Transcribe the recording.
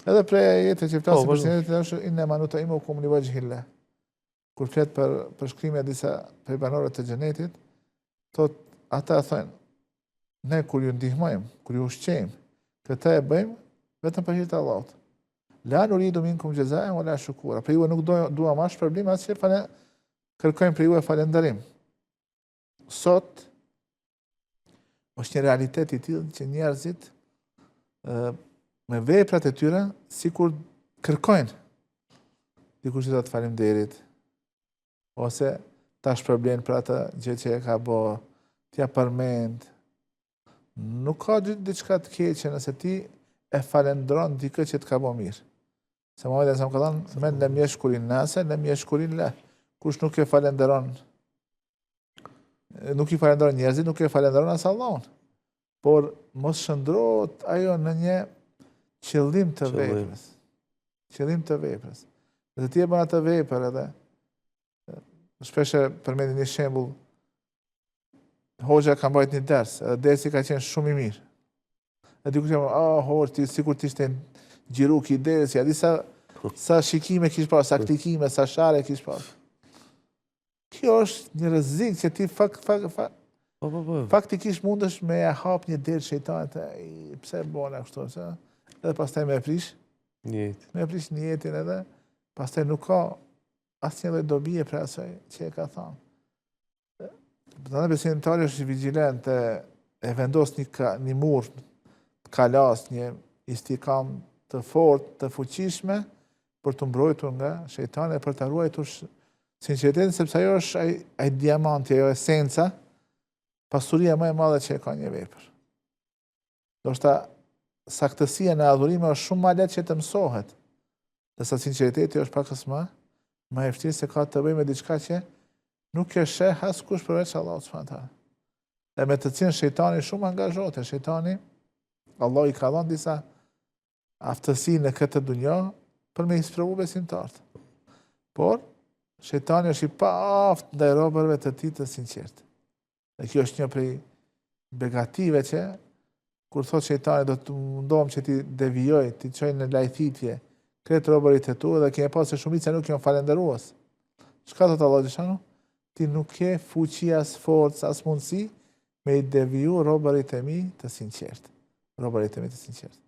Edhe prej ajeteve që flasin po, për sinqeritetin është innema nut'imukum li vexhhil-lah. Kur flet për përshkrimin e disa prej banorëve të xhenetit, thot ata thonë, ne kur ju ndihmojmë, kur ju ushqejmë, këtë e bëjmë vetëm për hir të Allahut. La nuridu minkum xhezaen ue la shukura. Prej juve nuk duam as shpërblim, as që fale, kërkojmë prej juve falënderim. Sot është një realitet i tillë që njerëzit me veprat e tyre sikur kërkojnë dikush t'i thotë faleminderit ose ta shpërblen për atë gjë që e ka bo, t'ia përmend. Nuk ka diçka të keqe nëse ti e falendron dikë që të ka bo mirë. Se Muhamedi alejhi selam ka thënë, men lem jeshkurin nase, lem jeshkurin-lah. Kush nuk e falenderon nuk i falenderon njerëzit, nuk e falenderon as Allahun. Por mos shndërrohet ajo në një qëllim të veprës. Qëllim të veprës. Dhe ti e bën atë vepër edhe shpesh e përmendi një shembull hoxha ka mbajt një ders, edhe dersi ka qenë shumë i mirë. E dikush jam, ah, hoxhë, ti sikur të ishte xhiru ky dersi, a di sa sa shikime kish pas, sa klikime, sa share kish pas. Kjo është një rrezik që ti fakt, fakt, fakt, po, po, po. faktikisht mundesh me e hap një derë shejtanit, e, pse e bona kështu, se? Edhe pastaj me e prish, Nijet. me e prish nijetin edhe, pastaj nuk ka asnjë lloj dobie prej asaj që e ka thanë. Prandaj besimtari është vigjilent e, e vendos një, ka, një mur të kalasë, një istikamë të fortë, të fuqishme, për t'u mbrojtur nga shejtani e për të ruajtur sinqeritetin, sepse ajo është ai, ai diamanti, ajo esenca, pasuria më e madhe që e ka një vepër. Ndoshta saktësia në adhurime është shumë më lehtë që të mësohet, ndërsa sinqeriteti është pakës më më e vështirë se ka të bëjë me diçka që nuk e sheh askush përveç Allahut subhanahu teala. E me të cilën shejtani shumë angazhohet, shejtani Allahu i ka dhënë disa aftësi në këtë dunja për me i sprovu besimtarët. Por, shejtani është i paaftë ndaj robërve të tij të sinqertë. Dhe kjo është një prej begative që kur thot shejtani do të mundohem që t'i devijoj, t'i çoj në lajthitje, krejt robërit e tu dhe kemi pa se shumica nuk janë falënderues. Çka thot Allahu xheleshanuhu? Ti nuk ke fuqi as forcë as mundësi me i deviju robërit e mi të sinqertë. Robërit e mi të sinqertë.